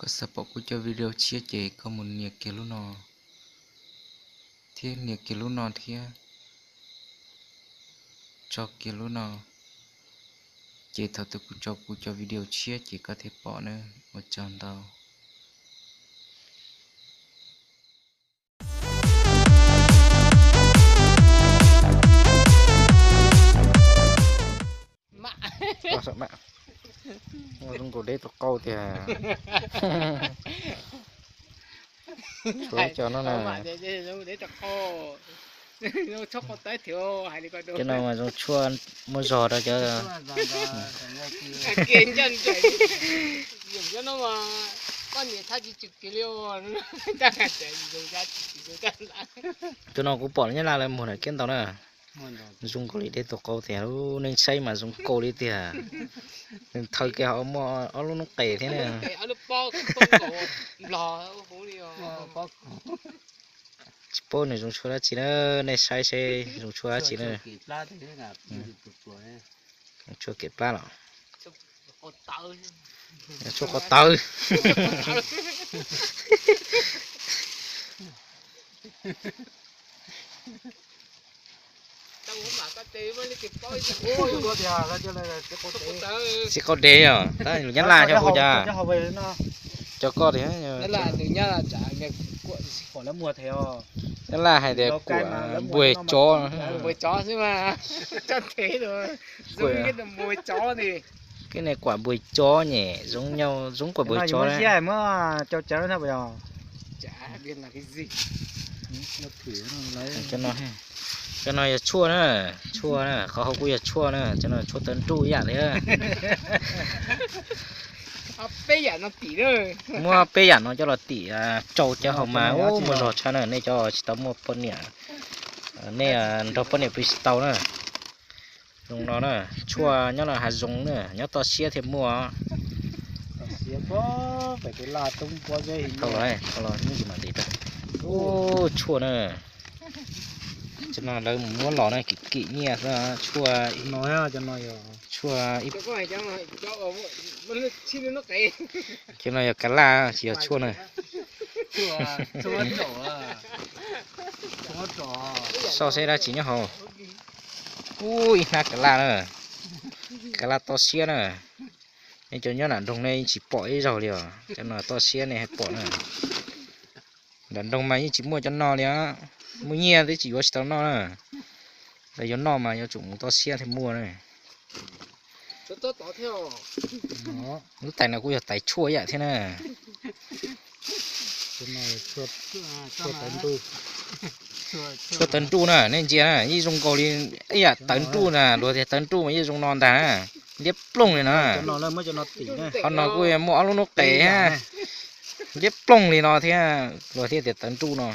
Koj xav pom kuv cov video tshiab ces koj mus nias kiag lub no, thiab nias kiag lub no thiab tso kiag lub no, ces thaum twg kuv tso kuv cov video tshiab ces koj thiaj pom na. Ua tsaug ntau. Zoo nkaus deb tus qau tiag. Tshuav cov no na. Cov no mas zoo tshuaj muaj zog rau cov. Cov no kuv pom nyab laj lawv muag na kiab ntau na. Zoo nkaus li deb tus qau tiag, nej saib mas zoo nkaus li tiag. Nws thaw kiag ho muaj ob lub noob qes thiab na. Tsis paub nws zoo tshuaj dab tsi na, nej saib seb zoo tshuaj dab tsi na. Tshuaj kev plab los? Tshuaj qos tawv. Txiv qau dev os, tab lus nyab laj cov kuv cas. Cov koj tias, nyab laj hais tias kuam npua tsov. Koj ne kuam npua tsov nyem, zoo kuam npua tsov. Cov no yog tshuaj na, tshuaj na, qhov hauv kuj yog tshuaj na, cov no tshuaj tawv nruj ib yam thiab. Muab peb yam no coj los tim rau cov hauv mas ub muaj zog tshaj na, nej cov tsis tau muaj poj niam, nej nrog poj niam pw tsis tau na. Zoo no na, tshuaj nyob no hav zoov na, nyob toj siab thiaj muaj. Ub, tshuaj na. Cov no lawv mus muab los na, kim kim nyiaj xwb, tshuaj, tshuaj. Cov no yog kav laj tsis yog tshuaj na. Xauj seb dab tsi nyob hauv. Ub, ib hnab kav laj na, kav laj toj siab na. Nej cov nyob nram nroog nej yeej tsis pom ib zaug li os, cov no toj siab nej haj pom na. Nram nroog mas yeej tsis muaj cov no li os, muaj nyiaj twb tsis yuav tsis tau noj na. Lawv yuav noj mas yuav tsum mus toj siab thiaj muaj na. Lub tais no kuj yog tais tshuaj ib yam thiab na. Tshuaj tawv nruj na, nej ntsia na, yeej zoo nkaus li ib yam tawv nruj na, luag tias tawv nruj mas yeej zoo no ntag na, liab ploog li no. Qhov no kuj muaj ob lub noob qes liab ploog li no thiab, luag thiaj tias tawv nruj no.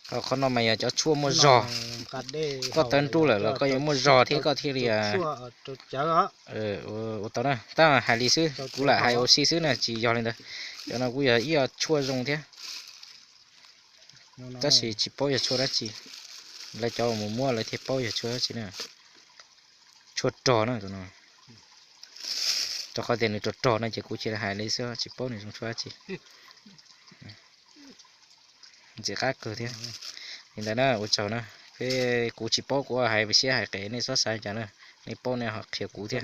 Qhov no mas yog cov tshuaj muaj zog, koj tawv nruj lawm los koj yuav muaj zog thiab koj thiaj li ua tau na. Tab hais li xwb, kuv lam hais ua si xwb na, tsis yog li ntawd. Cov no kuj yog ib tshuaj zoo thiab, tab sis tsis paub yog tshuaj dab tsi. Lawv cov mus muab lawv thiaj paub yog tshuaj dab tsi na. Tshuaj rog na tus no. Rau qhov tias nws rog rog no ces kuv cia li hais li xwb tsis paub nws zoo tshuaj dab tsi. Ntxim qab kawg thiab. Li ntawd na, ua tsaug na. Peb kuv tsis paub kuv hais siab hais qes nej txhob xav cas na. Nej paub nej ho qhia kuv thiab.